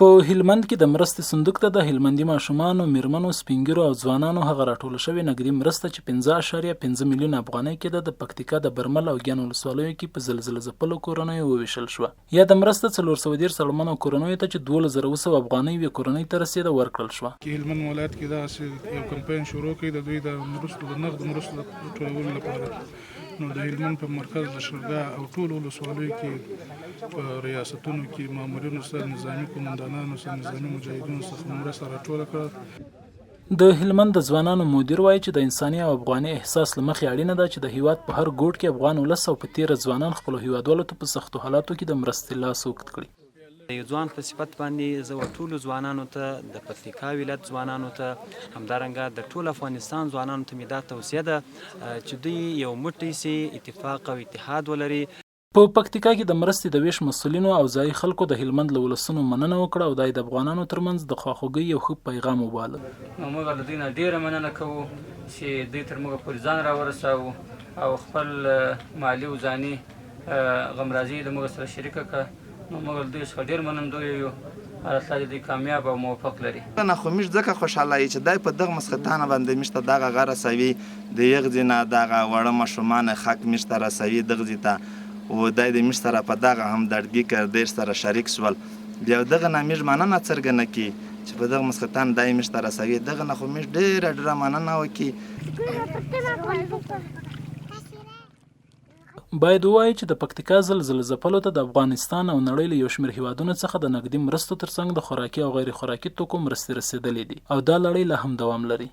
په هلمند کې د مرستې صندوق ته د هلمندي ماشومانو، میرمنو، سپینږیرو او ځوانانو هغه راټوله شوې نقدي مرسته چې 5.5 میلیونه افغانۍ کېده د پکتیکا د برمل او ګیان ولسوالیو کې په زلزله ځپلو کورنیو وویشل شوه. یاده مرسته 430 اړمنو کورنیو ته چې 12,700 افغانۍ یوې کورنۍ ته رسېده ورکړل شوه. کې هلمند ولایت کې دغسې یو کمپاین شروع کړي د دوی د مرستو د نغد مرستو د ټولولو لپاره. نو د هلمند په مرکز لښکرګاه او ټولو ولسوالیو کې په ریاستونو کې مامورینو سره، نظامي قومندانانو سره، نظامي مجاهدینو څخه مرسته راټوله کړه. د هلمند د ځوانانو مدیر وايي چې د انساني او افغاني احساس له مخې اړینه ده چې د هیواد په هر ګوټ کې افغان ولس او په تیره ځوانان خپلو هیوادوالو ته په سختو حالاتو کې د مرستې لاس اوږد کړي. د یو ځوان په صفت باندې زه و ټولو ځوانانو ته، د پکتیکا ولایت ځوانانو ته، همدارنګه د ټول افغانستان ځوانانو ته مې دا توصیه ده چې دوی یو موټی شي، اتفاق او اتحاد ولري. په پکتیکا کې د مرستې د وېش مسؤلینو او ځايي خلکو د هلمند له ولسونو مننه وکړه او دا یې د افغانانو ترمنځ د خواخوږۍ یو ښه پیغام وباله. نو موږ له دوی نه ډېره مننه کوو چې دوی تر موږ پورې ځان راورساوه او خپل مالي او ځاني غمرازي یې له موږ سره شریکه کړه. نو موږ له دوی څخه ډېر منندوی یو، الله تعالی دې دوی کامیاب او موفق لري. نه خو میږ ځکه خوشحاله یو چې دی په دغه مسختانه باندې میږ ته دغه غه رسوي د یغځي نه دغه وړه ماشومان خک میږ ته رسوي دغځي ته او دی د میږ سره په دغه همدردګي کردیر سره شریک شول بیا دغه نه میږ مننه څرګنه کی چې په دغه مسختان دی میږ ته رسوي دغه نه خو میږ ډیره ډیره مننه وکي. باید ووایو چې د پکتیکا زلزله ځپلو ته د افغانستان او نړۍ له یو شمېر هېوادونو څخه د نقدي مرستو ترڅنګ د خوراکي او غیر خوراکي توکو مرستې رسېدلې دي او دا لړۍ لا هم دوام لري.